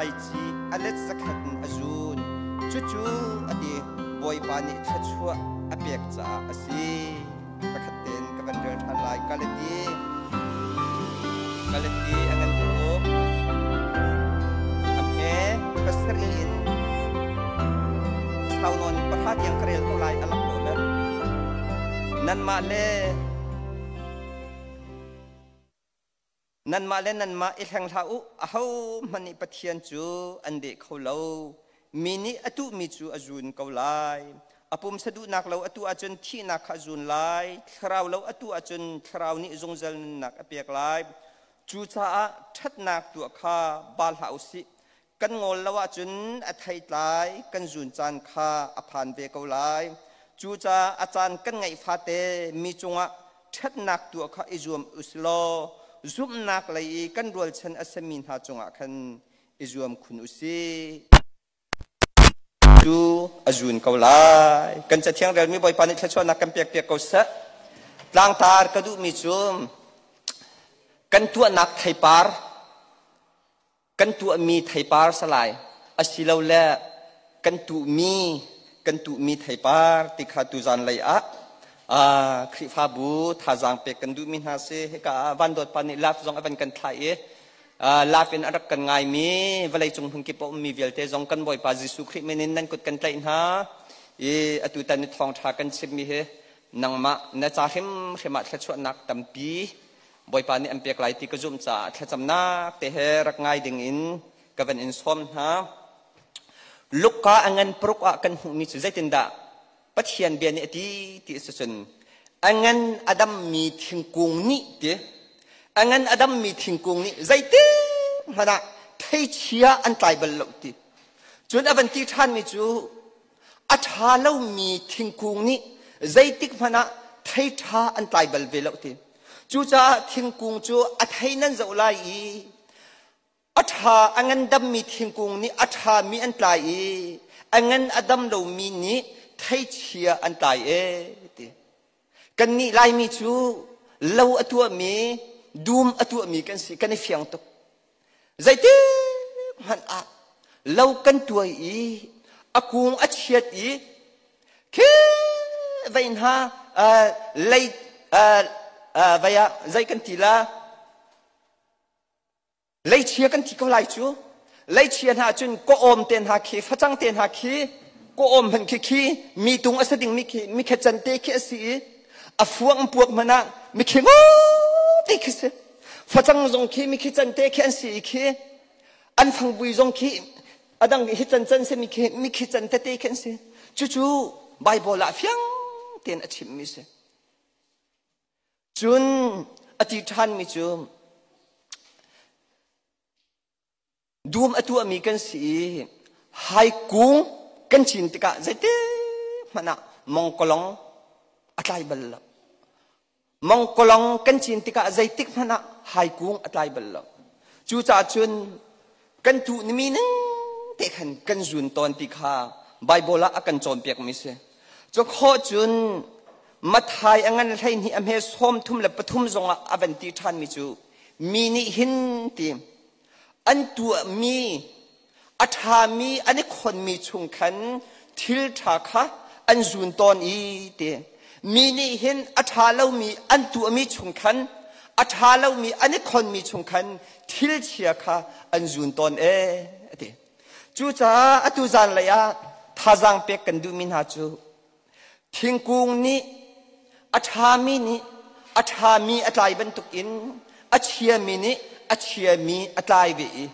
Thlaici a let zakhat in a zun. Cucu a ti Bawipa nih thluachuah a pek caah a si. Pakhat tein ka van rel ṭhan lai. Galati Galati a ngan paruk a hme pasarih in sau nawn pahra tiang ka rel ko lai a lak lo le nanmah le Nanmah le nanmah i hleng hlah u, ahohmanh nih Pathian cu an deh kho lo. Mi nih a tuhmi cu a zun ko lai. A pumsa duhnak lo a tuh ahcun thihnak kha a zun lai, thlarau lo a tuh ahcun thlarau nih zungzal nunnak a pek lai. Cucaah ṭhatnak tuah kha bal hlah u sih. Kan ngawl lo ahcun a theitlai kan zun caan kha a phan ve ko lai. Cucaah a caan kan ngeih fate mi cungah ṭhatnak tuah kha i zuam u si law zumhnak lei i kan rualchan a simi hna cungah khan i zuam khun u sih. Cu a zun ko lai. Kan Cathiang relmi Bawipa nih thluachuahnak kan pekpiak ko seh. Tlangtar ka duhmi cu kan tuahnak theipar Kan tuahmi theipar salai asilole kan tuhmi kan tuhmi theipar ti kha tuzan lei ah Khrihfabu thazaang pek kan duhmi hna si. Hika ah Van Dawt Pa nih laf zong a van kan thlah i laf in a rak kan ngaimi vawleicung hmunkip a ummi vialte zong kan Bawipa Jesuh Khrih min in nan kut kan tlaih hna i atutan i thawngṭha kan chimmi hi nangmah na ca hrimhrim ah thluachuahnak tampi Bawipa nih an pek lai ti ka zumh caah thlacamnak te he rak ngai ding in ka van in sawm hna. Luka a ngan paruk ah kan hmuhmi cu zeitindah Pathian bia nih a ti ti a si cun a ngan a dammi thingkung nih ti a ngan a dammi thingkung nih zeitin hmanh ah theichia an tlai bal lo ti. Cun a van ti ṭhanmi cu a ṭha lomi thingkung nih zeitik hmanh ah thei ṭha an tlai bal ve lo ti. Cucaah thingkung cu a thei nan zoh lai i a ṭha a ngandammi thingkung nih a ṭhami an tlai i a ngan a dam lomi nih theichia an tlai e ti. Kannih Laimi cu lo a tuahmi, dum a tuahmi kan si, kan i fiang tuk. Zeitik hmanh ah lo kan tuai i a kung a chiat i khi vei hna lei vei ah zei kan ti la leichia kan ti ko lai cu leichia hna cun kawawm te hna khi facang te hna khi kawawm hmanh khi khi mi tung a si ding mi khi mi khecan te khi a si i a fuang puak hmanh ah mi khi te khi si Facang zong khi mikhi can te khi an si i khi an fangbui zong khi a dang hi can can si mikhi mikhi can tete khi an si. Cucu Bible ah fiang tein a chimmi si. Cun a ti ṭhanmi cu Dum a tuahmi kan si i haikung kan cin tikah zeiti hmanh ah mongkolong a tlai bal lo. Mongkolong kan cin tikah zeitik hmanh ah haikung a tlai bal lo. Cucaah cun kan tuh nimi ning te khan kan zun tawn ti kha Bible ah a kan cawnpiakmi si. Cu khawh cun Mathai a ngan 12 a hme 33 zongah a van ti ṭhanmi cu mi nih hin ti an tuahmi a ṭhami an i khonmi chung khan thil ṭha kha an zun tawn i ti mi nih hin a ṭha lomi an tuahmi chung khan a ṭha lomi an i khonmi chung khan thil chia kha an zun tawn e a ti. Cucaah atu zanlei ah thazaang pek kan duhmi hna cu Thingkung nih a ṭhami nih a ṭhami a tlai bantukin a chiami nih a chiami a tlai ve i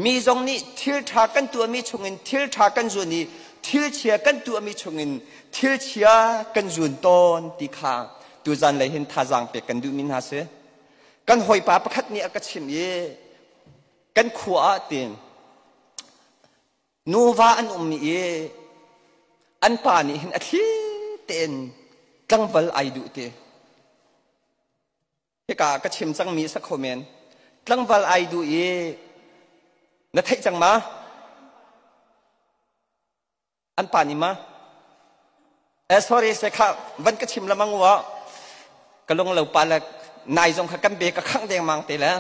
mi zong nih thil ṭha kan tuahmi chungin thil ṭha kan zun i thil chia kan tuahmi chungin thil chia kan zun tawn ti kha tuzan lei hin thazaang pek kan duhmi hna si. Kan hawipa pakhat nih a ka chimh i kan khua ah tiin Nuva an um i an pa nih hin a thli tein tlangval ai duh ti. Hika ka chim cangmi sa kho men. Tlangval ai duh i na theih cang ma? An pa nih ma? Eh sorry se kha van ka chim lamang wa ka lung lo pa le nai zong kha kan be ka khang dengmang te le.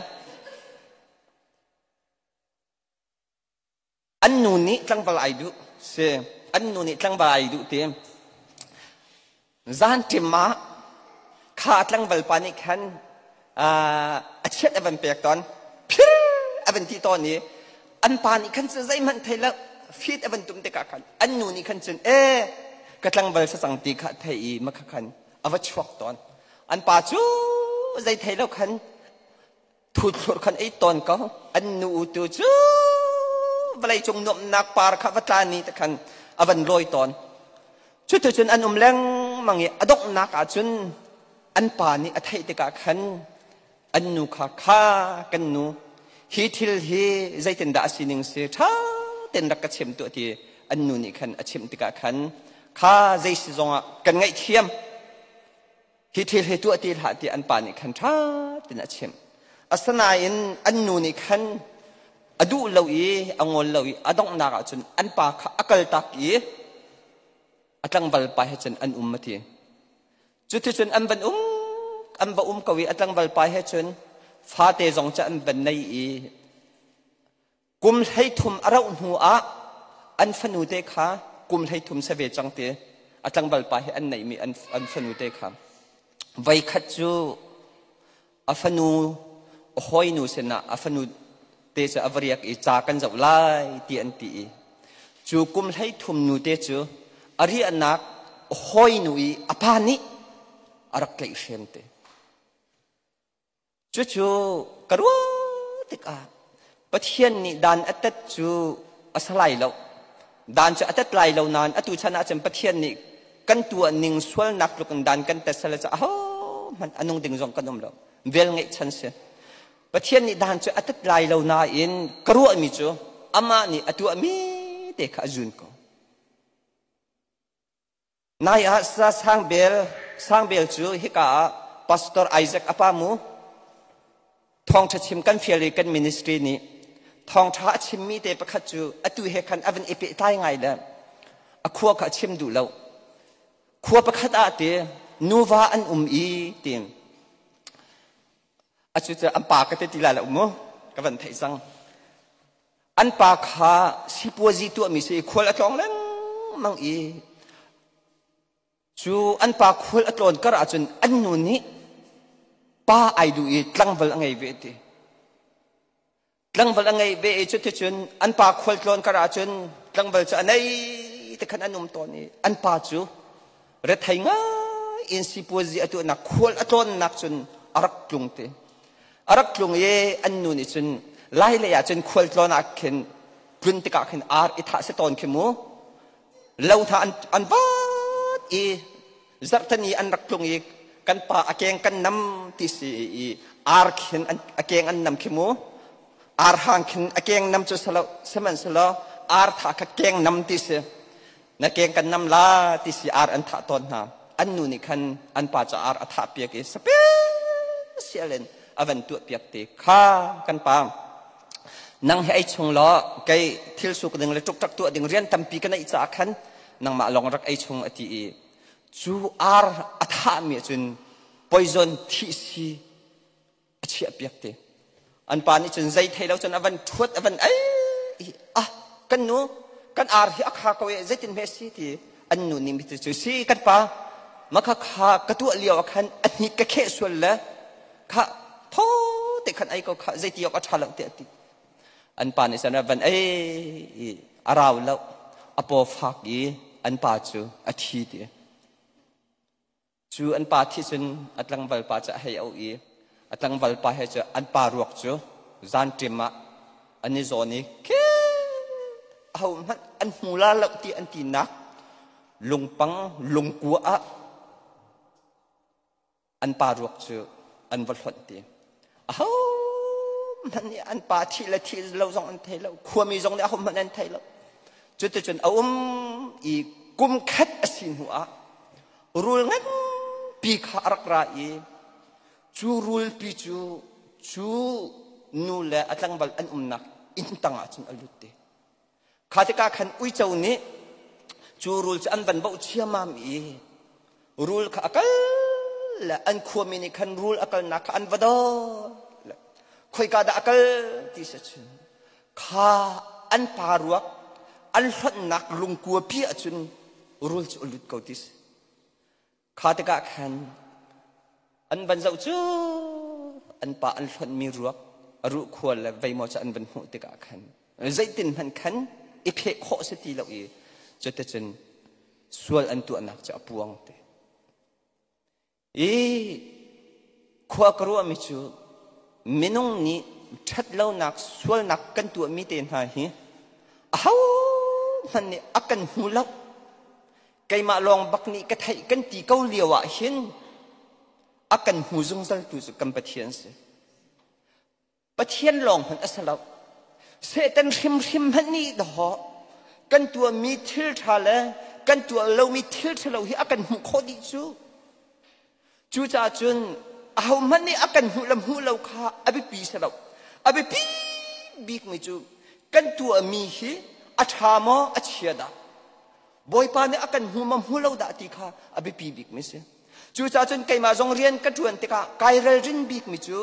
An nu nih tlangval ai duh si. An nu nih tlangval ai duh ti. Zan ṭim ah kha tlangval pa nih khan a chiat a van pek tawn. Phir a van ti tawn i an pa nih khan cun zeihmanh thei lo fit a van tum tikah khan an nu nih khan cun e ka tlangval sa cang ti kha thei i makha khan a va chuak tawn. An pa cu zei thei lo khan Thuthlur khan ei tawn ko. An nu tu cu vawleicung nuamhnak par kha va tla ni te khan a van lawi tawn. Cuticun an um lengmang i a donghnak ah cun an pa nih a theih tikah khan an nu kha kha kan nu hi thil hi zeitindah a sining si ṭha tein rak ka chim tuah ti an nu nih khan a chimh tikah khan kha zei si zongah kan ngaihthiam. Hi thil hi tuah ti hlah ti an pa nih khan ṭha tein a chimh. Asinain an nu nih khan a duh lo i a ngol lo i a donghnak ah cun an pa kha a kaltak i a tlangval pa he cun an um a ti. Cuticun an van um an va um ko i a tlangval pa he cun fate zong cu an van nei i Kum 13 a rauh hnu ah an fanu te kha kum 13 se ve cang ti a tlangval pa hi an neihmi an fanu te kha voikhat cu a fanu a hawinu sinah a fanu te cu a va riak i ca kan zoh lai ti an ti i cu kum 13 nu te cu a riahnak hawinu i a pa nih a rak tlaihhrem te. Cucu ka ruah tikah Pathian nih dan a tat cu a si lai lo. Dan cu a tat lai lo nain atu chan ahcun Pathian nih kan tuah ning sualnak tluk in dan kan tat sal cu ahohmanh a nung ding zong kan um lo. Vel ngeih chan si. Pathian nih dan cu a tat lai lo nain ka ruahmi cu amah nih a tuahmi te kha a zun ko. Nai ah Sangbel Sangbel cu hika ah Pastor Isaac a pa mu thawngṭha chim kan fial i kan ministry nih thawngṭha a chimmi te pakhat cu atu he khan a van i pehtlai ngai le a khua kha a chim duh lo. Khua pakhat ah te nuva an um i ti a cu cu an pa ka te ti lai lo mu ka van theih cang. An pa kha sipuazi tuahmi si i khual a tlawng lengmang i cu an pa khual a tlawn kar ahcun an nu nih pa ai duh i tlangval a ngei ve ti. Tlangval a ngei ve i cuticun an pa khual tlawn kar ahcun tlangval cu a nei te khan an um tawn i an pa cu rethei ngai in sipuazi a tuahnak khual a tlawnnak cun a rak tlung te. A rak tlung i an nu nih cun lai lei ah cun khual tlawn ah khin tlun tikah khin ar i thah si tawn khi mu. Lo hna an vat i zarhteni an rak tlung i kan pa a keng kan nam ti si i ar khin a keng an nam khi mu. Ar hang khin a keng nam cu salo sihmanhsehlaw ar tha kha keng nam ti si. Na keng kan nam la ti si ar an thah tawn hna. An nu nih khan an pa cu ar a thah piak i special in a van tuah piak te kha kan pa. Nang hi ei chung law kei thil suk ding le ṭukṭak tuah ding rian tampi ka neih caah khan nangmah lawng rak ei chung a ti i cu ar a thahmi ahcun poison thih si a chiah piak te. An pa nih cun zei thei lo cun a van ṭhuat a van ei i ah kan nu kan ar hi a kha ko e zeitin hme si ti an nu nih mi cu si kan pa makha kha ka tuah lio ah khan a hnik ka kheh sual le kha tho te khan ei ko kha zeiti awk a ṭha lo tiah a ti. An pa nih cun a van ei i a rau lo a paw fak i an pa cu a thi ti. Cu an pa thi cun a tlangval pa cu a hei auh i a tlangval pa he cu an pa ruak cu zanṭim ah an i zawn i khi ahohmanh an hmu la lo ti an tinak lungpang lungkua ah an pa ruak cu an va hlonh ti. Ahohmanh nih an pa thih le thih lo zong an thei lo. Khuami zong nih ahohmanh an thei lo. Cuticun a um i kum khat a si hnu ah rul nganpi kha a rak ra i cu rulpi cu cu nu le a tlangval an umnak inn tangah cun a lut te. Kha tikah khan uico nih cu rul cu an van boh chiamam i rul kha a kal le an khuami nih khan rul a kalnak kha an va daw le khoika dah a kal ti si cun kha an pa ruak An hlonhnak lungkua pi ahcun rul cu a lut ko ti si. Kha tikah khan an van zoh cu an pa an hlonhmi ruak a ruhkhua le veimaw cu an van hmuh tikah khan zeitin hmanh khan i pheh khawh si ti lo i cuticun sual an tuahnak cu a puang te. I khua ka ruahmi cu minung nih ṭhatlonak sualnak kan tuahmi te hna hi ahohmanh nih a kan hmu lo. Keimah lawng bak nih ka theih kan ti ko lio ah hin a kan hmu zungzaltu cu kan Pathian si. Pathian lawng hmanh a si lo. Satan hrimhrim hmanh nih dawh kan tuahmi thil ṭha le kan tuah lomi thil ṭhalo hi a kan hmuh khawh dih cu. Cucaah cun ahohmanh nih a kan hmuh le hmuh lo kha a biapi si lo. A biapi bikmi cu kan tuahmi hi a ṭha maw a chia dah? Bawipa nih a kan hmu maw hmu lo dah ti kha a biapi bikmi si. Cucaah cun keimah zong rian ka ṭuan tikah kai ralrin bikmi cu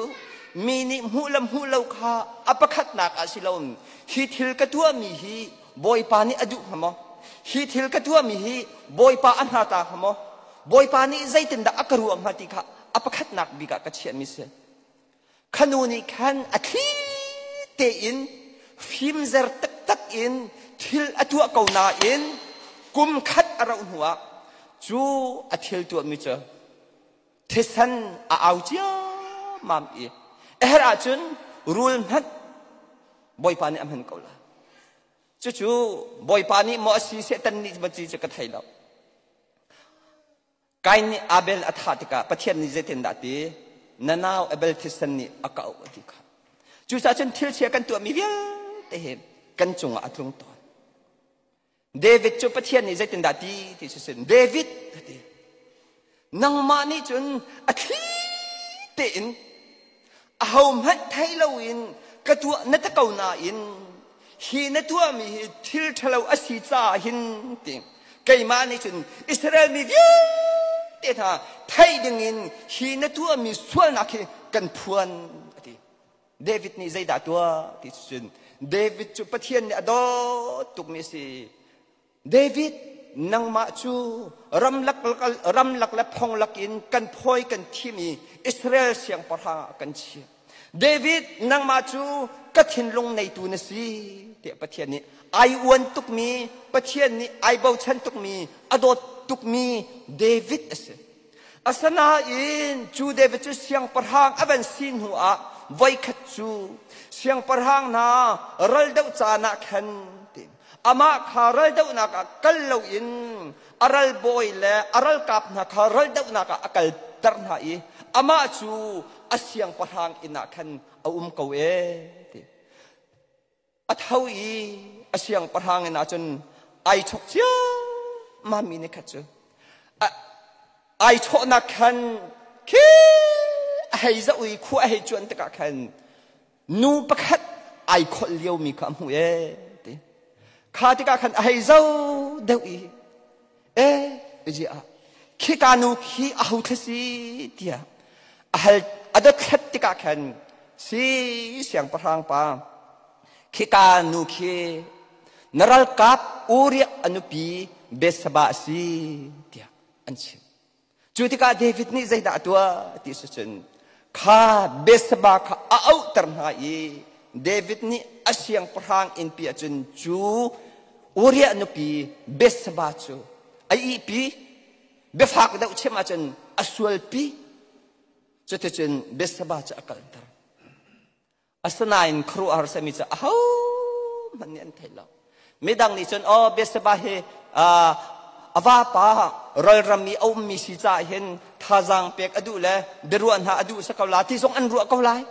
mi nih hmuh le hmuh lo kha a pakhatnak ah si loin hi thil ka tuahmi hi Bawipa nih a duh hnga maw? Hi thil ka tuahmi hi Bawipa a hna ta hnga maw? Bawipa nih zeitindah a ka ruah hnga ti kha a pakhatnak bik ah ka chiahmi si. Khanu nih khan a thli tein fimzer taktak in thil a tuah ko nain kum khat a rauh hnuah cu a thil tuahmi cu thisen a au ciammam i a herh ahcun rul hmanh Bawipa nih a hman ko lai. Cucu Bawipa nih maw a si Satan nih maw ci cu ka thei lo. Kain nih Abel a thah tikah Pathian nih zeitindah ti? Na nau Abel thisen nih a ka auh a ti kha. Cucaah cun thil chia kan tuahmi vialte hi kan cungah a tlung tawn. David cu Pathian nih zeitindah ti ti si David a ti. Nangmah nih cun a thli tein ahohmanh thei loin ka tuah na ti ko nain hi na tuahmi hi thil ṭhalo a si caah hin ti keimah nih cun Israel mi vialte hna theih dingin hi na tuahmi sualnak hi kan phuan a ti. David nih zeidah tuah ti cun David cu Pathian nih a dawt tukmi a si. David, nangmah cu ramlak le phonglak in kan phawi kan thim i Israel siangpahrang ah kan chiah. David, nangmah cu ka thinlung neitu na si tiah Pathian nih ai uan tukmi, Pathian nih ai bochan tukmi, a dawt tukmi David a si. Asinain cu David cu siangpahrang a van si hnu ah voikhat cu siangpahrang hna raldoh caan ah khan amah kha raldohnak ah kal loin a ralbawi le a ralkap hna kha raldohnak ah a kalter hna i amah cu a siangpahrang inn ah khan a um ko ee ti. A tho i a siangpahrang inn ah cun ai chok ciammam mi nikhat cu ai chawhnak khan khi a hei zoh i khua a hei cuan tikah khan nu pakhat ai kholh liomi kha a hmuh ee ti. Kha tikah khan a hei zoh deuh i e ziah khika nu khi a ho thla si tiah a hal a dothlat tikah khan si siangpahrang pa khika nu khi na ralkap Uriah a nupi Bethsaba a si tiah an chim. Cu tikah David nih zeidah a tuah ti si cun kha Bethsaba kha a auhter hna i David nih a siangpahrang innpi ah cun cu Uriah nupi Bethsaba cu a ihpi biafak deuh chim ahcun a sualpi cuticun Bethsaba cu a kalter. Asinain khuaruahhar sami cu ahohmanh nih an thei lo. Midang nih cun aw Bethsaba hi a vapa ralram i a ummi si caah hin thazaang pek a duh le biaruah hna a duh si ko la ti zong an ruah ko lai.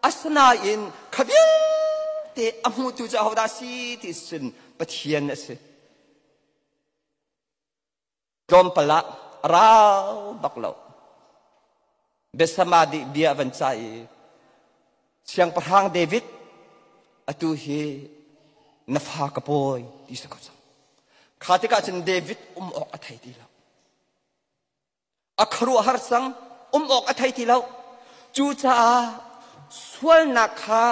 Asinain kha vialte a hmutu cu ahodah si ti cun Pathian a si. Tlawmpal ah a rau bak lo. Biasama dih bia a van ca i Siangpahrang David atu hi na fa ka pawi ti si ko cang. Kha tikah cun David um awk a thei ti lo. A khuaruahhar cang, um awk a thei ti lo. Cucaah sualnak kha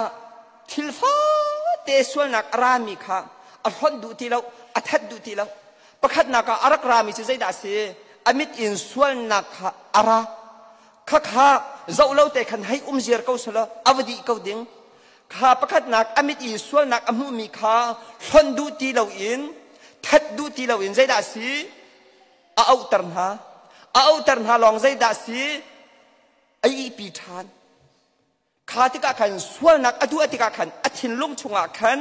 thil fate sualnak a rami kha A hlonh duh ti lo, a that duh ti lo. Pakhatnak ah a rak rami cu zeidah a si? A mit in sualnak kha a ra. Khakha zoh lo te khan hei um ziar ko selaw a va dih ko ding. Kha pakhatnak a mit i sualnak a hmuhmi kha hlonh duh ti loin, that duh ti loin zeidah a si? A auhter hna. A auhter hna lawng zeidah a si? A ihpi ṭhan. Kha tikah khan sualnak a duh tikah khan a thinlung chungah khan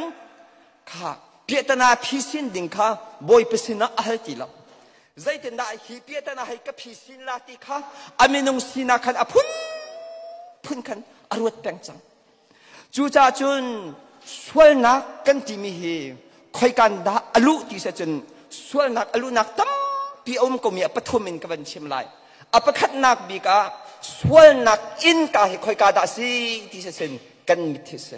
kha piahtana phisin ding kha Bawipa sinah a hal ti lo. Zeitindah hi piahtana hei ka phisin la ti kha a minung sinak khan a phunphun khan a ruat peng cang. Cucaah cun sualnak kan timi hi khoikan dah a luh ti si cun sualnak a luhnak tampi a um komi a pathum in ka van chim lai. A pakhatnak bik ah sualnak innka hi khoika dah si ti si sin kan mit hi si.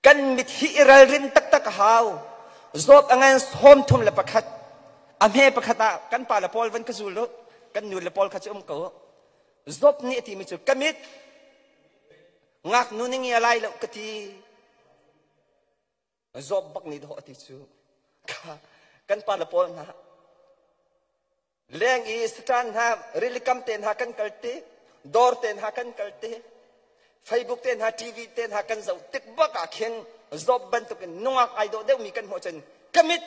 Kan mit hi i ralrin taktak a hau. Zawt a ngan 31 a hme pakhat ah kan pa le pawl van ka zul u kan nu le pawl kha cu um ko. Zawt nih a timi cu ka mit ngaknu ning i a lai lo ka ti. Zawt bak nih dawh a ti cu. Kan pa le pawl hna Leng i satan hna, rilikam te hna kan kal ti, dawr te hna kan kal ti, Facebook te hna, TV te hna kan zoh tik bak ah khin zawp bantukin nungak ai dawh deuhmi kan hmuh cun ka mit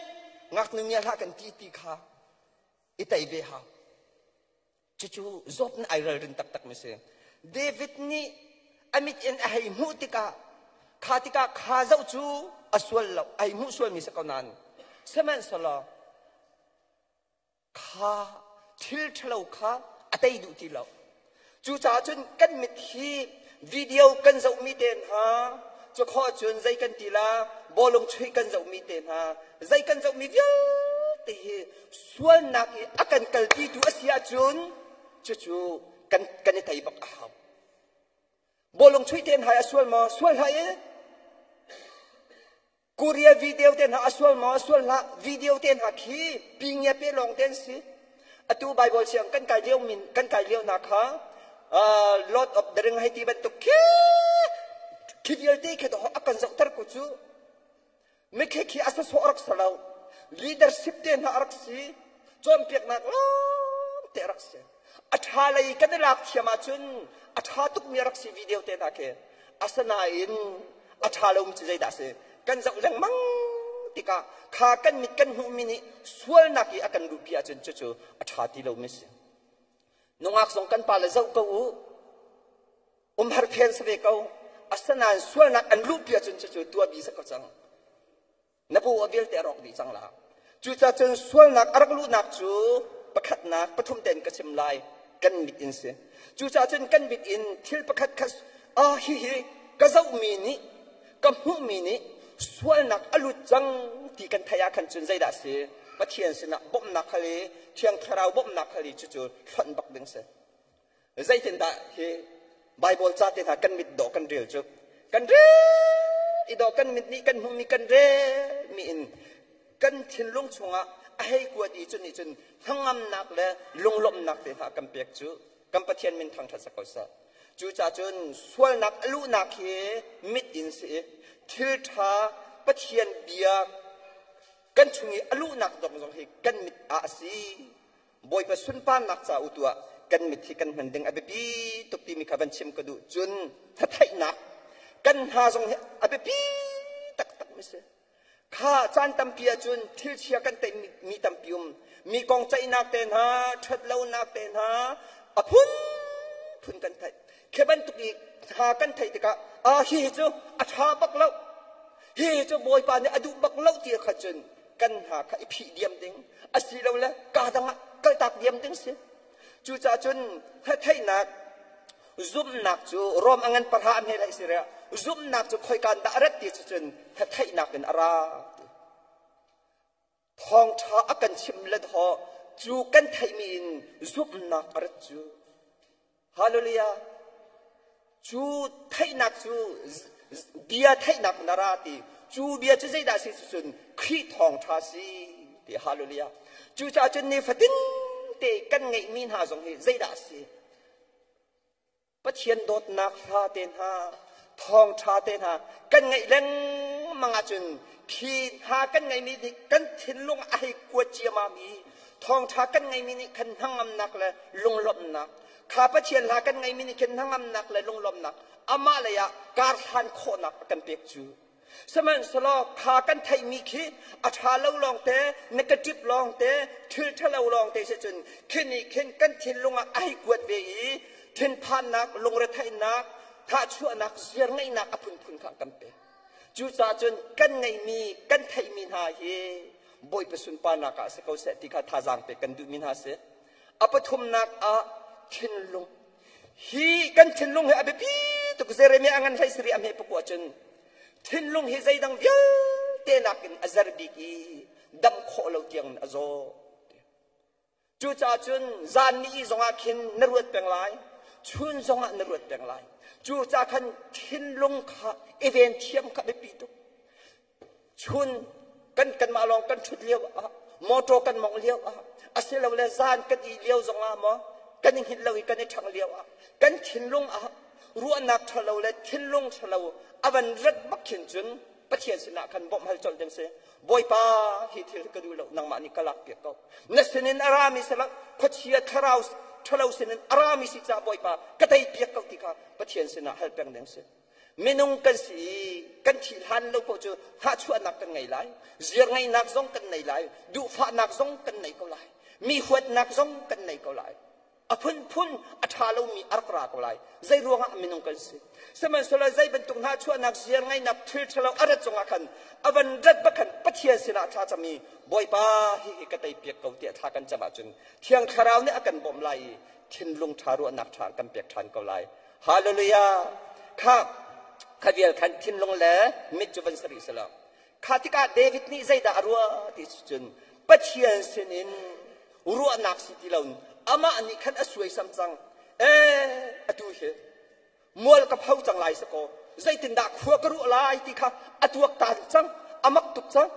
ngaknu ngia hlah kan ti ti kha i tei ve hau. Cucu zawp na ai ralrin taktak mi si. David nih a mit in a hei hmuh tikah kha tikah kha zoh cu a sual lo, ai hmuh sualmi si ko nain sihmanhsehlaw kha thil ṭhalo kha a tei duh ti lo. Cucaah cun kan mit hi video kan zohmi te hna cu khawh cun zei kan ti la bawlung chuih kan zohmi te hna zei kan zohmi vialte hi sualnak i a kan kalpitu a si ahcun cucu kan kan i tei bak a hau. Bawlung chuih te hna a sual maw? Sual hlah i Korea video te hna a sual maw a sual hlah video te hna khi pingia pe lawng te an si atu Bible siang kan kai lio min kan kai lio na kha Lord of the Ring hei ti bantuk khi khi vialte khi a kan zohter ko cu mikhi khi a sasawh rak si lo leadership te hna rak si cawnpiaknak lawng te rak si a ṭha lei kan i lak thiam ahcun a ṭha tukmi a rak si video te hna khi asinain a ṭha lomi cu zeidah a si kan zoh lengmang tikah kha kan mit kan hmuhmi nih sualnak i a kan luhpi ahcun cucu a ṭha ti lomi a si nungak zong kan pale zoh ko u umhar phen si ve ko asinain sualnak an luhpi ahcun cucu tuahbi si ko cang Na bu a vialte a rawk dih cang la. Cucaah sualnak a rak luhnak cu pakhatnak pathum tein ka chim lai kan mit in si. Cucaah cun kan mit in thil pakhat kha ah hihi ka zohmi nih ka hmuhmi nih sualnak a lut cang ti kan theih ah khan cun zeidah si Pathian sinah bawmhnak hal i Thiang Thlarau bawmhnak hal i cucu hlonh bak ding si. Zeitindah hi Baibal ca te hna kan mit dawh kan rel cu kan rel i dawh kan mit nih kan hmuhmi kan relmi in kan thinlung chungah a hei kuat i cu nih cun hnangamnak le lunglawmhnak te hna kan pek cu kan Pathian min thangṭhat sa ko seh. Cucaah cun sualnak a luhnak hi mit in si i thil ṭha Pathian bia kan chung i a luhnak dong zong hi kan mit ah a si. Bawipa sunparnak ca u tuah kan mit hi kan hman ding a biapi tuk timi kha van chim ka duh. Cun thathaihnak kan hna zong hi a biapi taktak mi si. Kha caan tampi ahcun thil chia kan teih mi tampi um. Mi kong ceihnak te hna, ṭhat lonak te hna, a phunphun kan theih. Khi bantuk i hna kan theih tikah, ah hi hi cu a ṭha bak lo. Hi hi cu Bawipa nih a duh bak lo ti kha cun kan hna kha i phih diam ding asilole kaa dang ah kaltak diam ding si. Cucaah cun hngatheihnak zumhnak cu Rom a ngan pahra a hme lai si ria zumhnak cu khoikan dah a rat ti cu cun hngatheihnak in a ra. Thawngṭha a kan chim le thaw cu kan theihmi in zumhnak a rat cu. Hallelujah. Cu theihnak cu bia theihnak na ra ti. Cu bia cu zeidah si cun Khrih thawngṭha si ti hallelujah. Cucaah cun nifatin te kan ngeihmi hna zong hi zeidah si? Pathian dawtnak hla te hna, thawngṭha te hna kan ngeih lengmang ahcun Khi hna kan ngeimi nih kan thinlung a hei kuat ciamam i thawngṭha kan ngeimi nih khan hnangamnak le lunglawmhnak kha Pathian hla kan ngeimi nih khin hnangamnak le lunglawmhnak amah lei ah karhlan khawhnak a kan pek cu. Sihmanhsehlaw kha kan theihmi khi a ṭha lo lawngte, negative lawngte, thil ṭhalo lawngte si cun khi nih khin kan thinlung ah a hei kuat ve i thinphannak, lungretheihnak, thahchuahnak, ziarngeihnak a phunphun kha a kan pek. Cucaah cun kan ngeihmi, kan theihmi hna hi Bawipa sunparnak ah si ko seh ti kha thazaang pek kan duhmi hna si. A pathumnak ah thinlung. Hi kan thinlung hi a biapi tuk. Jeremiah a ngan hlei sari a hme pakua cun thinlung hi zeidang vialte nakin a zer bik i dam khawh lo tiang in a zaw. Cucaah cun zan ni zongah khin na ruat peng lai, chun zongah na ruat peng lai. Cucaah khan thinlung kha i ven thiam kha biapi tuk. Chun kan kanmah lawng kan ṭhut lio ah, motor kan mongh lio ah, asilole zan kan ih lio zongah maw, kan i hngilh lo i kan i ṭhangh lio ah, kan thinlung ah ruahnak ṭhalo le thinlung ṭhalo a van rat bak khin cun Pathian sinah khan bawmh hal colh ding si. Bawipa, hi thil ka duh lo, nangmah nih ka lak piak ko. Na sinin a rami sila khuachia thlarau ṭhalo sinin a rami si caah Bawipa ka tei piak ko ti kha Pathian sinah hal peng ding si. Minung kan si i kan thih hlan lo paoh cu hnahchuahnak kan ngei lai, ziarngeihnak zong kan nei lai, duhfahnak zong kan nei ko lai, mi huatnak zong kan nei ko lai. A phunphun a ṭha lomi a rak ra ko lai. Zei ruangah minung kan si? Sihmanhsehlaw zei bantuk hnahchuahnak, ziarngeihnak, thil ṭhalo a rat cungah khan a van rat bak khan Pathian sinah thla cam i Bawipa hihi ka teipiak ko tiah thla kan cam ahcun Thiang Thlarau nih a kan bawmh lai i thinlung ṭha ruahnak ṭha kan pek ṭhan ko lai. Hallelujah! Kha kha vial khan thinlung le mit cu van si rih selaw. Kha tikah David nih zeidah a ruah ti cun Pathian sinin ruahnak si ti lo amah nih khan a suaisam cang. Ee atu hi mual ka pho cang lai sakaw zeitindah khua ka ruah lai ti kha a tuaktan cang, a mak tuk cang.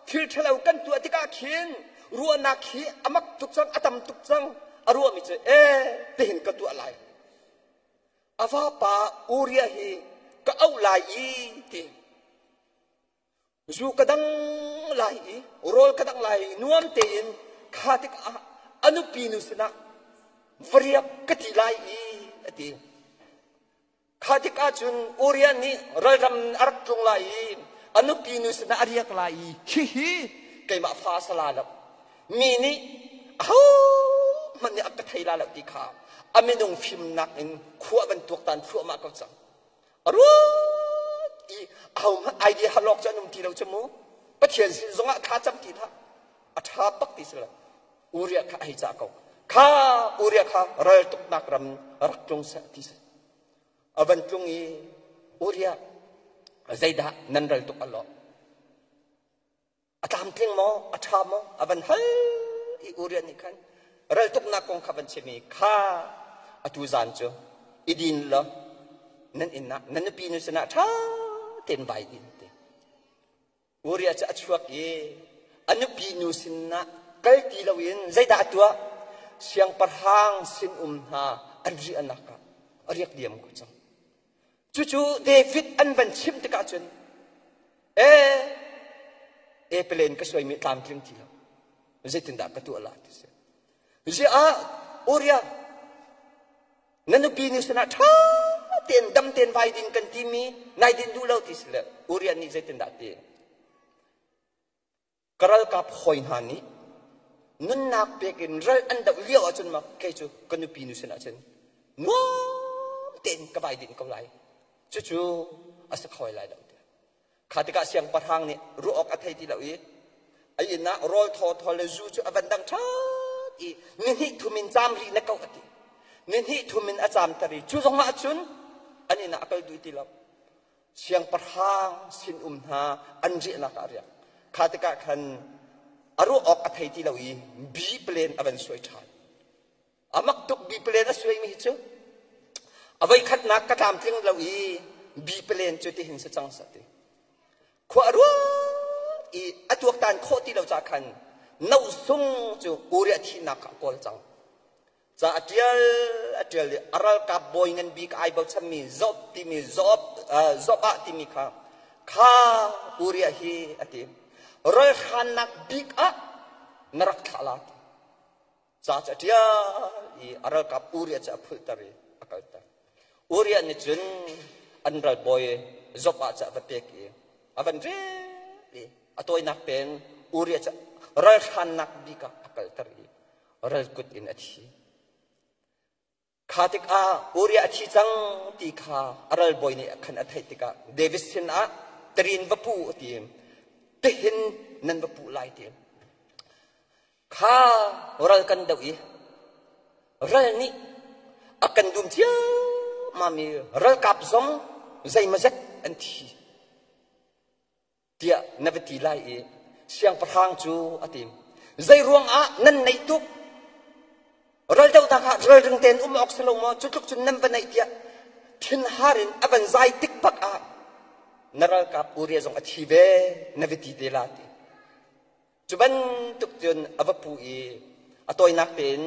Thil ṭhalo kan tuah tikah khin ruahnak hi a mak tuk cang, a tam tuk cang. A ruahmi cu ee tihin ka tuah lai. A vapa Uriah hi ka auh lai i ti zu ka dang lai i rawl ka dang lai i nuam tein kha tikah a nupi nu sinah variak ka ti lai i a ti. Kha tikah cun Uriah nih ralram a rak tlung lai i a nupi nu sinah a riak lai i hihi keimah fa a si la lo. Mi nih ahohmanh nih a ka thei la lo ti kha a minung fimnak in khua van tuaktan thluahmah ko cang. A ruat i ahohmanh idea halawk cu an um ti lo cu mu. Pathian sin zongah thla cam ti hlah. A ṭha bak ti si lo. Uriah kha a hei cah ko. Kha Uriah kha ral tuknak ram rak tlung seh ti si. A van tlung i Uriah zeidah nan ral tuk a lawh? A tlamtling maw? A ṭha maw? A van hal i Uriah nih khan raltuknak kong kha van chim i kha atu zan cu i din law nan inn ah nan nupi nu sinah ṭha tein vai din ti. Uriah cu a chuak i a nupi nu sinah kal ti loin zeidah a tuah? Siangpahrang sinum hna an riahnak ah a riak diam ko cang. Cucu David an van chimh tikah cun ee epelen ka suaimi tlamtling ti lo zeitindah ka tuah la ti si. Ziah Uriah na nupi nih sinah ṭha tein dam tein vai din kan timi nai din duh lo ti si le Uriah nih zeitindah ti ka ralkap hawi hna nih nunnak pek in ral an doh lio ahcun ma kei cu ka nupi nu sinah cun nuam tein ka vai din ko lai cucu a si kho lai lo tiah Kha tikah siangpahrang nih ruah awk a thei ti lo i a inn ah rawl thawthaw le zu cu a van dang ṭhat i nihnih thum in caam rih na ko a ti. Nihnih thum in a caamter i cu zongah cun an inn ah a kal duh ti lo. Siangpahrang sinum hna an riahnak ah a riak. Kha tikah khan a ruah awk a thei ti lo i bi palen a van suai ṭhan. A mak tuk bipalen a suaimi hi cu a voikhatnak ka tlamtling lo i bipalen cu tihin si cang sa ti. Khua a ruat i a tuaktan khawh ti lo ca khan nosung cu Uriah thihnak kha a kawl cang. Ca a ṭial a ṭial i a ralkap bawi ngan bik ai bochanmi Job timi Job Jobah timi kha. Kha Uriah hi a ti. Ralhrannak bik ah na rak thlah la ti. Ca cu a ṭial i a ralkap Uriah cu a phulhter i a kalter. Uriah nih cun an ralbawi Job ah cu a va pek i a van rel i a tawinak tein Uriah cu ralhrannak bik ah a kalter i ral kut in a thi. Kha tikah Uriah a thi cang ti kha a ralbawi nih khan a theih tikah David sinah tarin va pu a ti. Tihin nan va puh lai ti. Kha ral kan doh i ral nih a kan dum ciammam i ralkap zong zeimawzet an thi. Tiah na va ti lai i siangpahrang cu a ti. Zei ruangah nan neih tuk? Raldohnak ah ralring tein um awk si lo maw? Cu tluk cun nan va neih tiah thinhar in a van zai tik bak ah na ralkap Uriah zong a thi ve na va ti te la ti. Cu bantuk cun a va pu i a tawinak tein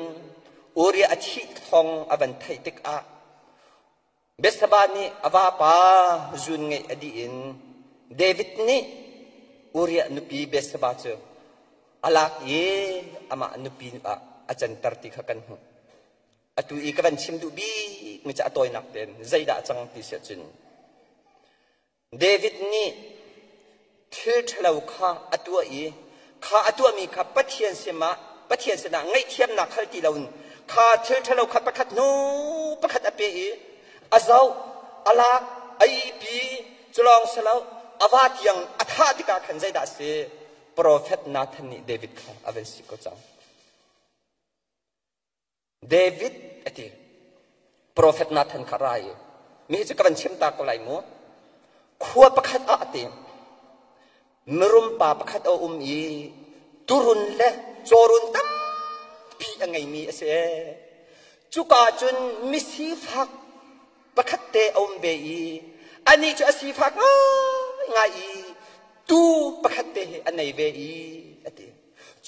Uriah a thih thawng a van theih tikah Bethsaba nih a vapa zun ngeih a dih in David nih Uriah nupi Bethsaba cu a lak i amah nupi ah a canter ti kha kan hmuh. Atu i ka van chim duh bikmi cu a tawinak tein zeidah a cang ti si ahcun David nih thil ṭhalo kha a tuah i kha a tuahmi kha Pathian sinah Pathian sinah ngaihthiamnak hal ti loin kha thil ṭhalo kha pakhat hnu pakhat a pe i a zoh, a lak, a ihpi, cu lawng si lo, a va tiang a thah tikah khan zeidah a si? Profet Nathan nih David kha a van sik ko cang. David a ti. Profet Nathan kha ra i mi hi cu ka van chim ta ko lai mu. Khua pakhat ah a ti. Mirum pa pakhat a um i turun le cawrun tampi a ngeimi a si. Cuka cun misifak pakhat te a um ve i anih cu a sifak ngaingai i tuu pakhat te hi a nei ve i a ti.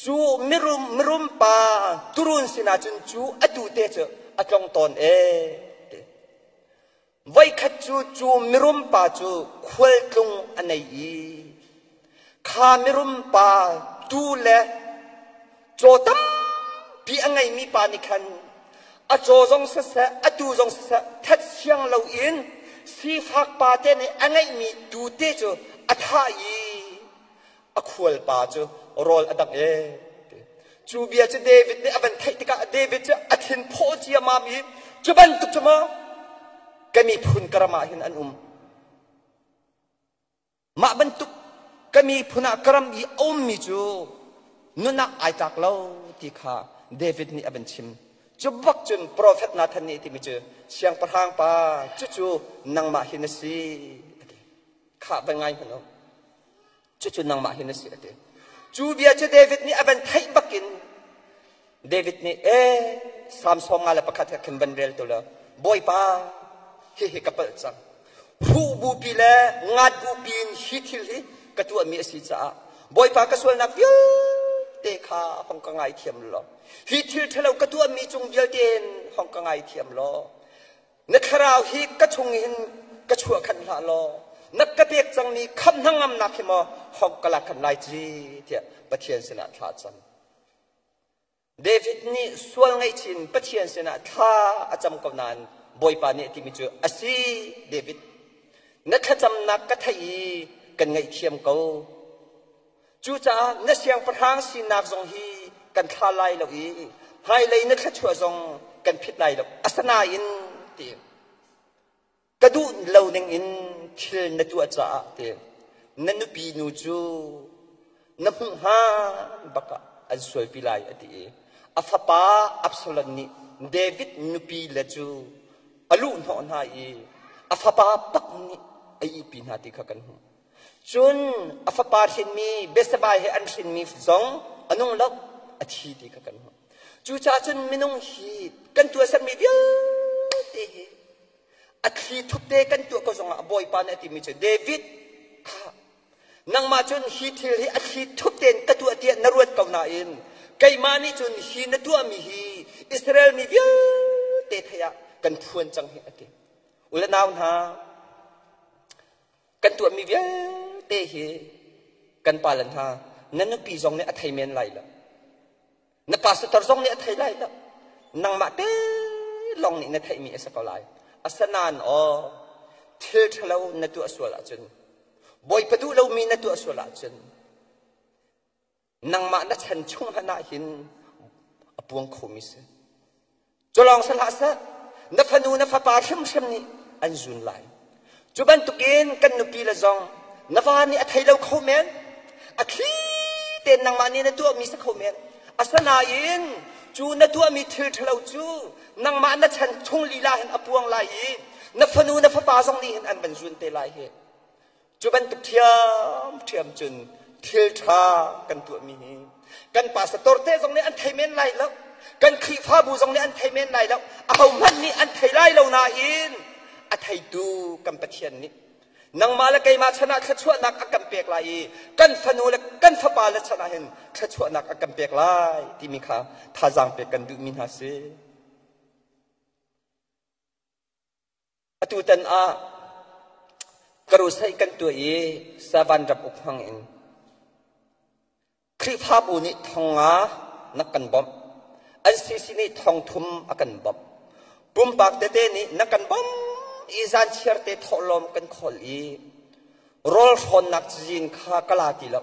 Cu mirum mirum pa turun sinah cun cu atu te cu a tlong tawn ee ti. Voikhat cu cu mirum pa cu khualtlung a nei i kha mirum pa tu le caw tampi a ngeimi pa nih khan a caw zong siseh a tuu zong siseh that siang loin sifak pa te nih a ngeihmi tuu te cu a thah i a khualpa cu rawl a dangh ee cu bia cu David nih a van theih tikah David cu a thin phaw ciamam i cu bantuk cu maw ka miphun ka ram ah hin an um mah bantuk ka miphun ah ka ram i a ummi cu nunah ai tlak lo ti kha David nih a van chim cu bak cun profet Nathan nih timi cu siangpahrang pa cucu nangmah hi na si khah va ngai hmanh u cucu nangmah hi na si a ti cu bia cu David nih a van theih bakin David nih e Salm 51 he khin van rel tu lo Bawipa hihi ka palh cang huh bupi le ngat bupi in hi thil hi ka tuahmi a si caah Bawipa ka sualnak vialte kha hong ka ngaithiam law hi thil ṭhalo ka tuahmi cung vialte in hong ka ngaithiam law Na thlarau hi ka chung hin ka chuah khan hlah law na ka pek cangmi khamh hnangamnak hi maw hong ka lak khan lai ci tiah Pathian sinah thla cam. David nih sual ngaihchin Pathian sinah thla a cam ko nain Bawipa nih a timi cu a si David na thlacamnak ka theih i kan ngaihthiam ko. Cucaah na siangpahrang sinak zong hi kan thla lai lo i hmailei na thluachuah zong kan phit lai lo. Asinain ti ka duh lo ning in thil na tuah caah ti na nupi nu cu na hmuh hnga bak ah an sualpi lai a ti i a fapa Absalom nih David nupi le cu a luh hnawh hna i a fapa pak nih a ihpi hna ti kha kan hmuh. Cun a fapa hrinmi Bethsaba he an hrinmi zong a nung lo, a thi ti kha kan hmuh. Cucaah cun minung hi kan tuahsermi vialte hi a thli thup te kan tuah ko zongah Bawipa nih a timi cu David kha nangmah cun hi thil hi a thli thup tein ka tuah tiah na ruat ko nain keimah nih cun hi na tuahmi hi Israel mi vialte theih ah kan phuan cang hi a ti. U le nau hna, Kan tuahmi vialte hi kan pa le hna na nupi zong nih a thei men lai lo. Na pastor zong nih a thei lai lo. Nangmah te lawng nih na theihmi a si ko lai. Asinain aw thil ṭhalo na tuah sual ahcun Bawipa duh lomi na tuah sual ahcun nangmah na chan chung hmanh ah hin a puang khomi si. Cu lawng si hlah seh, na fanu na fapa hrimhrim nih an zun lai. Cu bantukin kan nupi le zong na va nih a thei lo kho men, a thli tein nangmah nih na tuahmi si kho men. Asinain cu na tuahmi thil ṭhalo cu nangmah na chan chung lila hin a puang lai i na fanu na fapa zong nih hin an van zun te lai hi. Cu bantuk ṭhiamṭhiam cun thil ṭha kan tuahmi hi kan pastor te zong nih an thei men lai lo, kan Khrihfabu zong nih an thei men lai lo, ahohmanh nih an thei lai lo nain a theitu kan Pathian nih nangmah le keimah chan ah thluachuahnak a kan pek lai i kan fanu le kan fapa le chan ah hin thluachuahnak a kan pek lai timi kha thazaang pek kan duhmi hna si. Atutan ah crusade kan tuah i Savan ram uk hmang in Khrihfabu nih thonga na kan bawmh. NCC nih thongthum a kan bawmh. Pumpak tete nih na kan bawmh i zan chiar te thawhlawm kan khawl i rawl hrawnnak cazin kha ka la ti lo.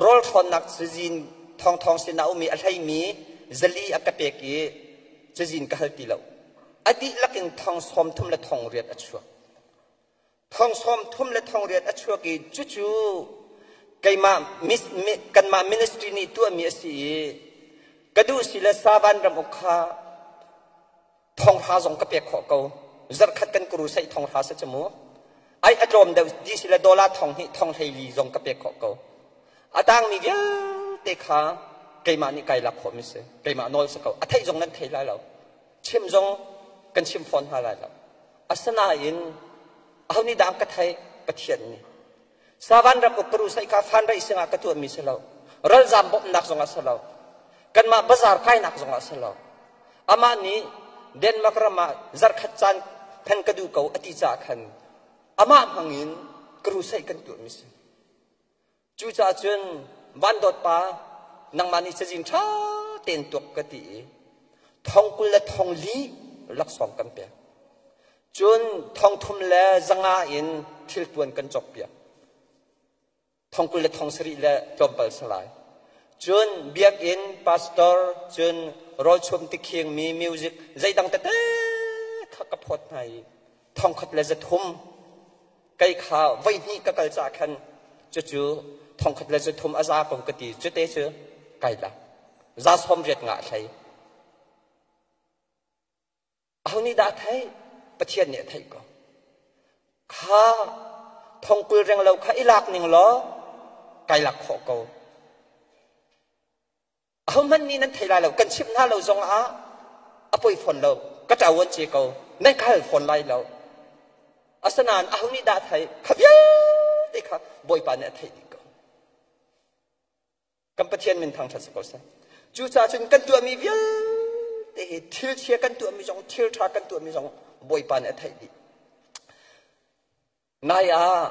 Rawl hrawnnak cazin thongthong sin ah ummi a hleimi zali a ka pek i cazin ka hal ti lo. A dihlak in thong 30 le thong riat a chuak. Thong 30 le thong riat a chuak i cucu keimah kanmah ministry nih tuahmi a si i ka duh si le Savan ram uk kha thonghra zong ka pek khawh ko. Zarkhat kan crusade thonghra si cu mu. Ai a tlawm deuh di si le dollar thong hnih thong hleili zong ka pek khawh ko. A tangmi vialte kha keimah nih kai lak khawhmi si. Keimah nawl si ko. A theih zong nan thei lai lo. Chim zong kan chim fawn hna lai lo. Asinain aho nih dah ka theih? Pathian nih. Savan ram uk crusade kha fan raih singah ka tuahmi si lo. Ralzam bawmhnak zongah si lo. Kanmah bazar kainak zongah si lo. Amah nih Denmark ram ah zarkhat caan hman ka duh ko a ti caah khan amah hmangin crusade kan tuahmi si. Cucaah cun Van Dawt pa nangmah nih cazin ṭha tein tuak ka ti i thong 20 le thong li laksawng kan pek. Cun thong thum le zanga in thilpuan kan cawkpiak. Thong 20 le thong sarih le tlawmpal si lai. Cun biakinn pastor cun rawlchum tikhiang mi music zeidang tete kha ka phawt hna i thong khat le 300 kei kha voihnih ka kal caah khan cucu thongkhat le 300 a za ko ka ti cute cu kai la za 80 nga thlei aho nih dah thei Pathian nih a theih ko kha thong 20 reng lo kha i lak ning law kai lak khawh ko Ahohmanh nih nan thei lai lo. Kan chimh hna lo zong ah a poi fawn lo. Ka ṭavuan ce ko. Nan ka hal fawn lai lo. Asinain aho nih dah thei? Kha vialte kha Bawipa nih a theih dih ko. Kan Pathian min thangṭhat si ko seh. Cucaah cun kan tuahmi vialte hi thil chia kan tuahmi zong thil ṭha kan tuahmi zong Bawipa nih a theih dih. Nai ah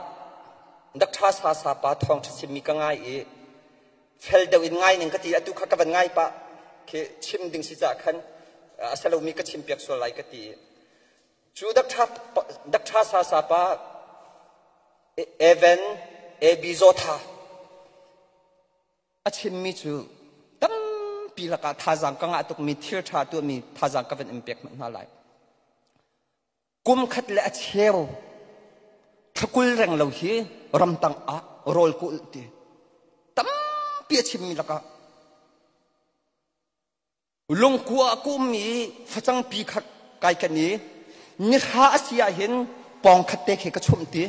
Dr. Sasa pa thawngṭha chimmi ka ngai i fel deuh in ngai ning ka ti atu kha ka van ngai pah khi chim ding si caah khan a si lomi ka chimpiak sual lai ka ti. Cu Dr. Sasa pa Evan A.B. Zotha a chimmi cu tampi lakah thazaang ka ngah tukmi thil ṭha tuahmi thazaang ka van in pek hmanh hna lai. Kum khat le a cheu thla 20 reng lo hi ramtang ah rawl kulh ti tampi a chimmi lakah lungkua a kummi facang pi kha kai kan i nihra a si ah hin pawng khat te khi ka chumh ti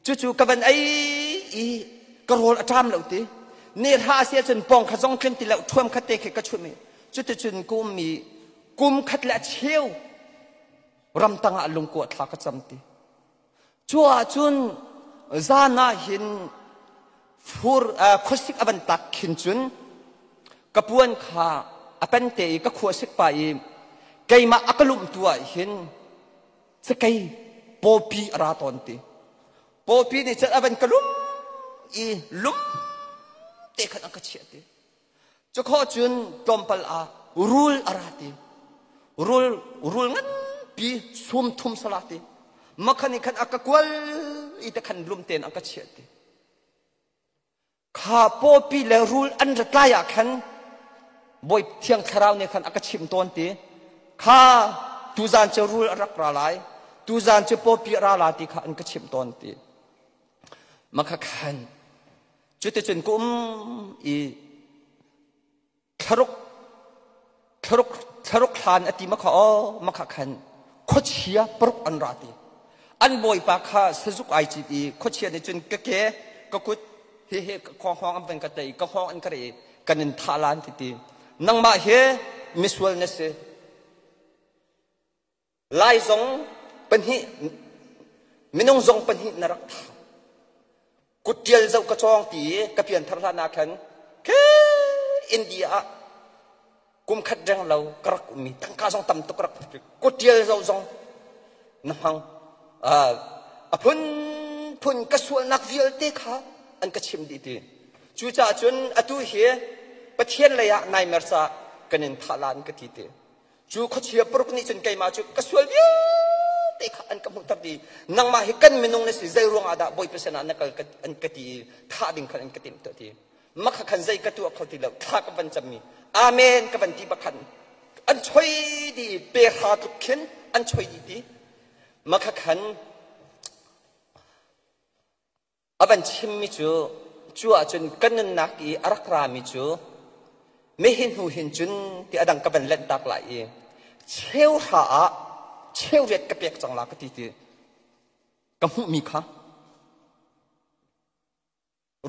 cucu ka van ei i ka rawl a ṭam lo ti nihra a si ahcun pawng kha zong tlin ti lo ṭhuam khat te khi ka chumh i cuticun ka ummi kum khat le a cheu ramtang ah lungkua thla ka cam ti cu ahcun zan ah hin fur khuasik a van tak khin cun ka puan kha a pente i ka khuasik pa i keimah a ka lumh tu ah hin cakei pawpi a ra tawn ti. Pawpi nih cun a van ka lum i lum te khan a ka chiah ti. Cukhawh cun tlawmpal ah rul a ra ti. Rul rul nganpi sum thum sala ti. Makhan nih khan a ka kual i te khan lum tein a ka chiah ti. Kha pawpi le rul an rat lai ah khan Bawi Thiang Thlarau nih khan a ka chimh tawn ti. Kha tuzan cu rul a rak ra lai, tuzan cu pawpi a ra la ti kha an ka chimh tawn ti. Makha khan cuticun ka um i thlaruk thlaruk thlaruk hlan a ti makha aw makha khan khuachia paruk an ra ti. An bawipa kha sazuk ai cit i khuachia nih cun ka ke ka kut hi hi ka hngawng an van ka tei ka hngawng an ka re kan in thah lan ti ti. Nangmah hi misual na si. Lai zong pahnih minung zong pahnih na rak thah. Kutṭial zoh ka cawng ti i ka pianthar hlan ah khan khi India ah kum khat reng lo ka rak ummi tangka zong tam tuk rak kutṭial zoh zong na hmang. A phunphun ka sualnak vialte kha an ka chim dih ti. Cucaah cun atu hi Pathian lei ah nai mer caah kan in thah lan ka ti ti. Cu khuachia paruk nih cun keimah cu ka sual vialte kha an ka hmuhter dih. Nangmah hi kan minung na si, zei ruangah dah Bawipa sinah na kal an ka ti i thah ding khan an ka timh tuah ti. Makha khan zei ka tuah kho ti lo, thla ka van cammi. Amen ka van ti bakhan an choi dih pe hra tluk khin an choi dih ti. Makha khan A van chimmi cu, cu ahcun ka nunnak i a rak rami cu nihin hnu hin cun ti a dang ka van lenhtak lai i cheuhra ah cheuriat ka pek cang la ka ti ti ka hmuhmi kha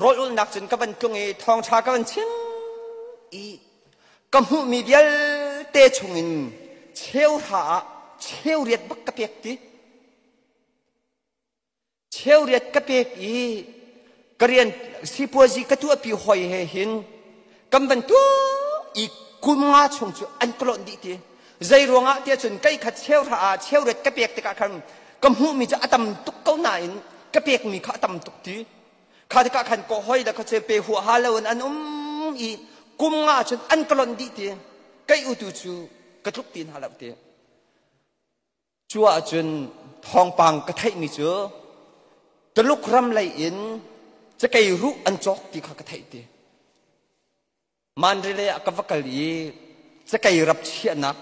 rawl ulnak cun ka van tlung i thawngṭha ka van chim i ka hmuhmi vialte chungin cheuhra ah cheuriat bak ka pek ti. Cheuriat ka pek i ka rian sipuazi ka tuahpi hoi he hin kan van tuah i kum nga chung cu an ka lonh dih ti. Zei ruangah tiah cun kei kha cheuhra ah cheuriat ka pek tikah khan ka hmuhmi cu a tam tuk ko nain ka pekmi kha a tam tuk ti. Kha tikah khan ka hoi le kha cu pe huaha loin an um i kum nga cun an ka lonh dih ti. Kei utu cu ka tluk ti hna lo ti. Cu ahcun thawngpang ka theihmi cu Tuluk ram lei in cakei ruh an cawk ti kha ka theih ti. Mandalay ah ka va kal i cakei rap chiahnak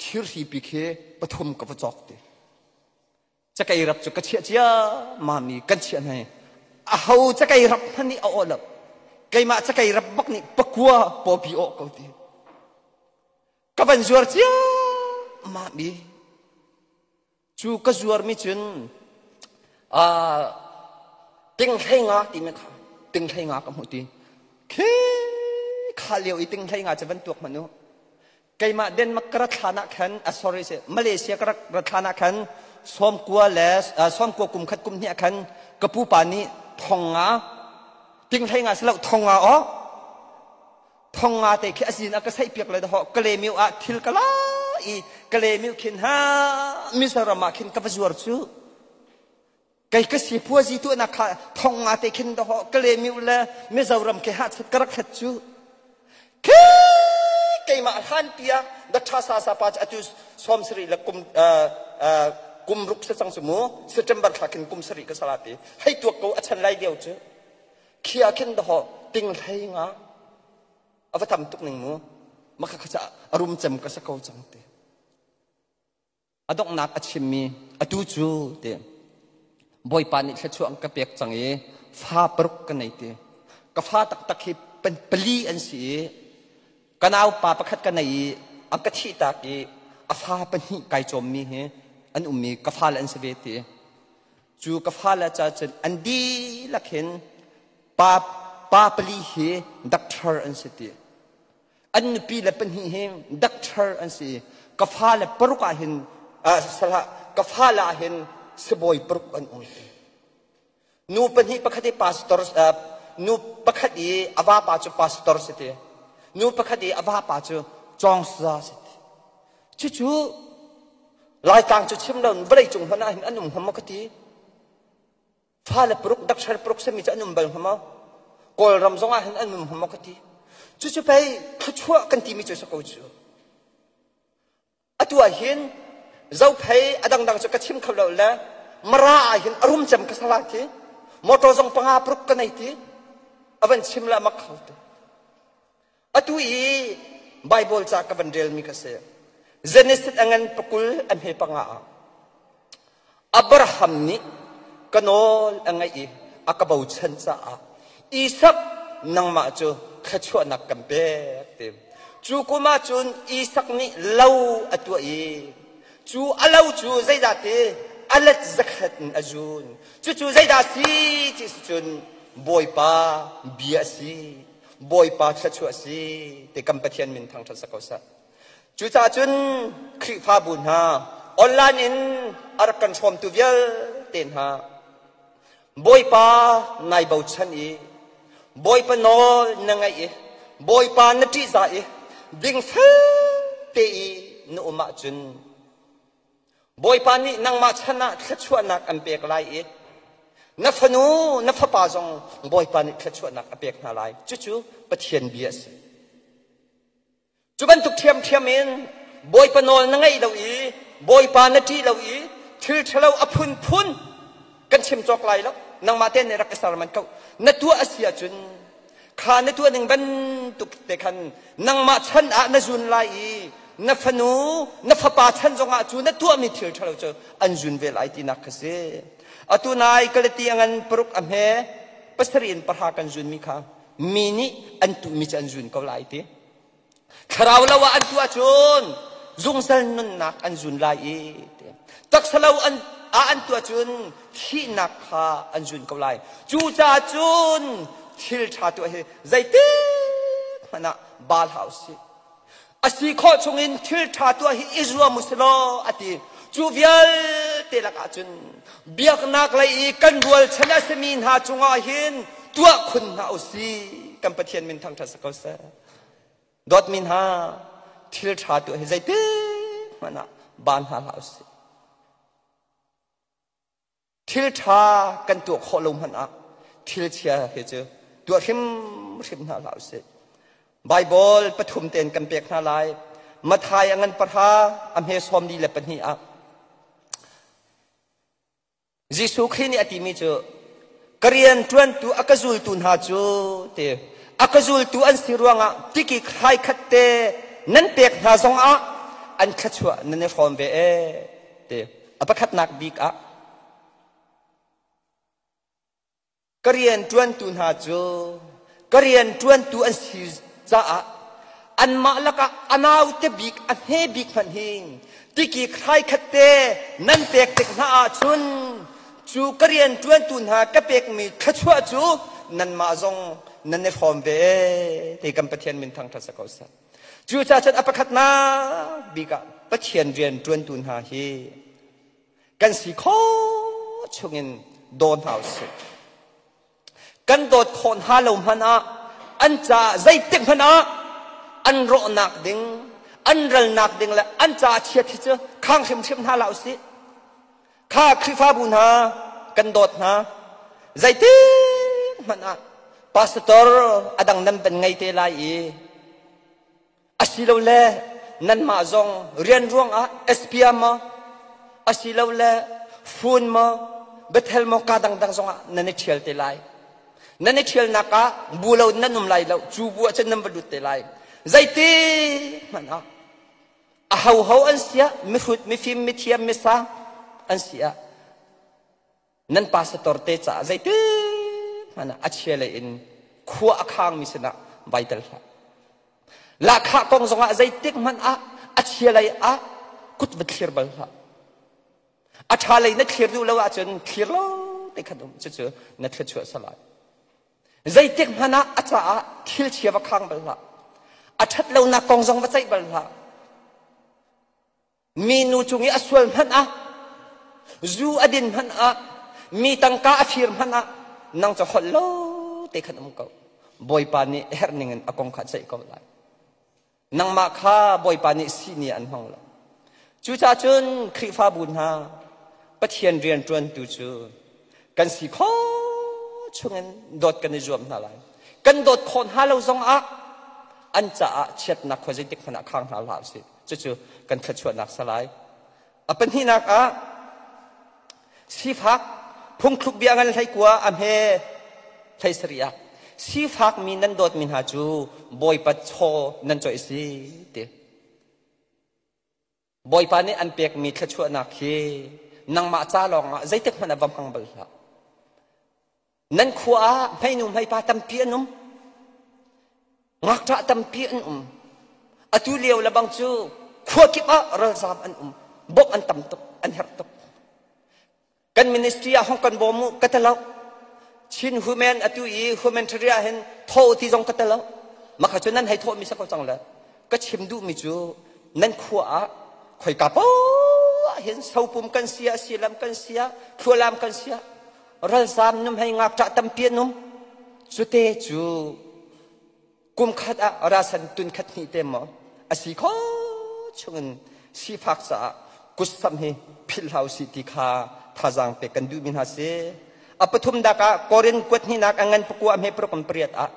thirhripi khi pathum ka va cawk ti. Cakei rap cu ka chiah ciammami kan chiah hna i aho cakei rap hmanh nih a awh lo. Keimah cakei rap bak nih pakua pawpi awh ko ti. Ka van zuar ciammam i cu ka zuarmi cun tinghlei nga timi kha tinghlei nga ka hmuh ti. Khi kha lio i tinghlei nga cu van tuak hmanh u. Keimah Denmark ka rat hlan ah khan, sorry si, Malaysia ka rak rat hlan ah khan sawmkua le sawmkua kum khat kum hnih ah khan ka pupa nih thong nga tinghlei nga si lo thong nga aw Thong nga te khi a sin a ka saih piak le dahawh Kalemiu ah thil ka la i Kalemiu khin ha Mizoram ah khin ka va zuar cu kei ka si puazi tuahnak kha thong nga te khin dahawh Kalemiu le Mizoram ke ha chat ka rak hlat cu khi keimah hlan pia da tha sa sa pa atu som sari le kum kum ruk se cang su mu September thla khin kum sari ka sala ti hei tuak ko a chan lai lio cu Khi ah khin dahawh ting hlei nga a va tam tuk ning mu maka kha a rum cem ka sa ko cang te. A donghnak a chimmi atu cu te Bawipa nih thluachuah an ka pek cang i fa paruk ka nei ti. Ka fa taktak hi pali an si i ka naupa pakhat ka nei i an ka thih tak i a fa pahnih kai cawmmi hi an ummi ka fale an si ve ti. Cu ka fale ca cun an dihlak hin pa pa pali hi doctor an si ti. An nupi le pahnih hi doctor an si. Ka fale paruk ah hin salah ka fale ah hin sibawi paruk an um ti. Nu pahnih pakhat i pastor nu pakhat i a vapa cu pastor si ti. Nu pakhat i a vapa cu cawngsa si ti. Cucu Laitlang cu chim lo vawlei cung hmanh ah hin an um hnga maw ka ti. Fale paruk dakshar paruk sami cu an um bal hnga maw? Kawlram zong ah hin an um hnga maw ka ti. Cucu pei thluachuah kan timi cu si ko cu. Atu ah hin Zophei a dangdang cu ka chim kho lo le Mara ah hin a rum cem ka sala ti. Motor zong panga paruk ka nei ti. A van chim le a mak kho tu. Atu i Bible ca ka van relmi ka si. Genesis a ngan pakul a hme panga ah Abraham nih ka nawl a ngaih i a ka bochan caah Isak nangmah cu thluachuahnak kan pek ti. Cu kum ah cun Isak nih lo a tuah i cu a lo cu zeidah ti a let zakhat in a zun. Cucu zeidah si ti si cun Bawipa bia a si. Bawipa thluachuah si ti kan Pathian min thangṭhat sa ko seh. Cucaah cun Khrihfabu hna online in a rak kan hrawmtu vialte hna Bawipa nai bochan i Bawipa nawl na ngaih i Bawipa na ṭihzah i dingfel te i na um ahcun Bawipa nih nangmah chan ah thluachuahnak an pek lai i na fanu na fapa zong Bawipa nih thluachuahnak a pek hna lai. Cucu Pathian bia a si. Cu bantuk ṭhiamṭhiam in Bawipa nawl na ngaih lo i Bawipa na ṭih lo i thil ṭhalo a phunphun kan chim cawk lai lo. Nangmah te nih rak i ser man ko. Na tuah a si ahcun Kha na tuah ning bantuk te khan nangmah chan ah na zun lai i na fanu na fapa chan zongah cu na tuahmi thil ṭhalo cu an zun ve lai tinak kha si. Atu nai Galati a ngan paruk a hme pasarih in pahra kan zunmi kha mi nih an tuhmi cu an zun ko lai ti. Thlarau lo ah an tuah cun zungzal nunnak an zun lai i taksa lo an ah an tuah cun thihnak kha an zun ko lai. Cucaah cun thil ṭha tuah hi zeitik hmanh ah baal hlah usih. A si khawh chungin thil ṭha tuah hi i zuam u si law a ti. Cu vialte lakah cun biaknak lei i kan rualchan a simi hna cungah hin tuah khun hna u sih. Kan Pathian min thangṭhat si ko seh. Dawtmi hna, thil ṭha tuah hi zeitik hmanh ah baan hna hlah usih. Thil ṭha kan tuah khawh lo hmanh ah thil chia hi cu tuah hrimhrim hna hlah usih. Baibal pathum tein kan pek hna lai. Mathai a ngan pahra a hme 42 ah Jesuh Khrih nih a timi cu ka rian ṭuantu a ka zultu hna cu ti a ka zultu an si ruangah tikik hrai khat te nan pek hna zongah an thluachuah nan i hrawm ve ee ti a pakhatnak bik ah Ka rianṭuantu hna cu ka rianṭuantu an si caah anmah lakah a naute bik a hme bik hmanh hi tikik hraikhat te nan pek tik hna ahcun cu ka rianṭuantu hna ka pekmi thluachuah cu nanmah zong nan i hrawm ve ti kan Pathian min thangṭhat si ko seh. Cucaah cun a pakhatnak bik ah Pathian rianṭuantu hna hi Kan si khawh chungin daw hna usih. Kan dawt khawh hna lo hmanh ah an caah zeitik hmanh ah an rawhnak ding, an ralnak ding le an caah chiat hi cu khang hrimhrim hna hlah usih. Kha Khrihfabu hna kan dawt hna. Zeitik hmanh ah pastor a dang nan van ngei te lai i Asilole nanmah zong rian ruangah SPM maw asilole phone maw Bethel maw ka dangdang zongah nan i ṭhial te lai. Nan i ṭhialnak ah bu lo nan um lai lo, cu bu ah cun nan va lut te lai. Zeiti hmanh ah a hoho an si ah mihrut, mifim, mithiam, misang an si ah nan pastor te caah zeitik hmanh ah a chia lei in khua a khangmi sinah vai tel hlah. Lahkhah kong zongah zeitik hmanh ah a chia lei ah kut va thlir bal hlah. A ṭha lei na thlir duh lo ahcun thlir lo te khan um cucu na thluachuah salai. Zeitik hmanh ah a caah thil chia va khang bal hlah. A ṭhat lonak kong zong va ceih bal hlah. Minu cung i a sual hmanh ah, zu a din hmanh ah, mi tangka a fir hmanh ah, nang cu holh lo te khan um ko. Bawipa nih herh ning in a kong kha ceih ko lai. Nangmah kha Bawipa nih sihni an hmang lo. Cucaah cun Khrihfabu hna, Pathian rianṭuantu cu Kan si khawh chungin dawt kan i zuam hna lai. Kan dawt khawh hna lo zongah an caah chiatnak khua zeitik hmanh ah khang hna hlah usih. Cucu kan thluachuahnak salai. A pahnihnak ah sifak phungthluk bia ngan hlei kua a hme hlei sarih ah sifak mi nan dawtmi hna cu Bawipa chaw nan coih si ti. Bawipa nih an pekmi thluachuahnak hi nangmah ca lawngah zeitik hmanh ah va hmang bal hlah. Nan khua ah hmeinu hmeipa tampi an um. Ngakṭah tampi an um. Atu lio le bang cu khua kip ah ralzaam an um. Bawmh an tam tuk, an herh tuk. Kan ministry ah hong kan bawm u ka ti lo. Chin human atu i humanitarian ah hin tho ti zong ka ti lo. Makha cu nan hei thawhmi si ko cang le. Ka chim duhmi cu nan khua ah khoika poah hin sopum kan sia, silam kan sia, thlualam kan sia, ralzaam num hei ngakṭah tampi an um. Cute cu kum khat ah rasan tun khat hnih te maw a si kho chungin sifak caah kutsam hi philh hlah usih ti kha thazaang pek kan duhmi hna si. A pathum dak ah Korin kuat hnihnak a ngan pakua hme paruk pariat ah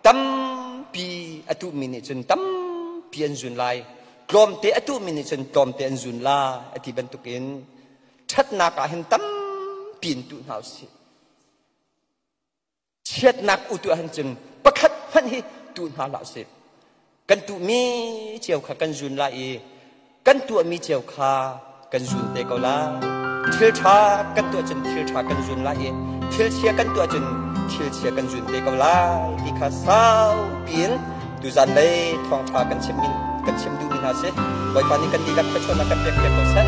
tampi a tuhmi nih cun tampi an zun lai, tlawmte a tuhmi nih cun tlawmte an zun lai a ti bantukin ṭhatnak ah hin tampi in tuh hna usih. Chiatnak u tuah hin cun pakhat hmanh hi tuh hna hlah usih. Kan tuhmi cio kha kan zun lai i kan tuahmi cio kha kan zun te ko lai. Thil ṭha kan tuah cun thil ṭha kan zun lai i thil chia kan tuah cun thil chia kan zun te ko lai ti kha saupi in tuzan lei thawngṭha kan chim kan chim duhmi hna si. Bawipa nih kan dihlak thluachuahnak kan pek piak ko seh.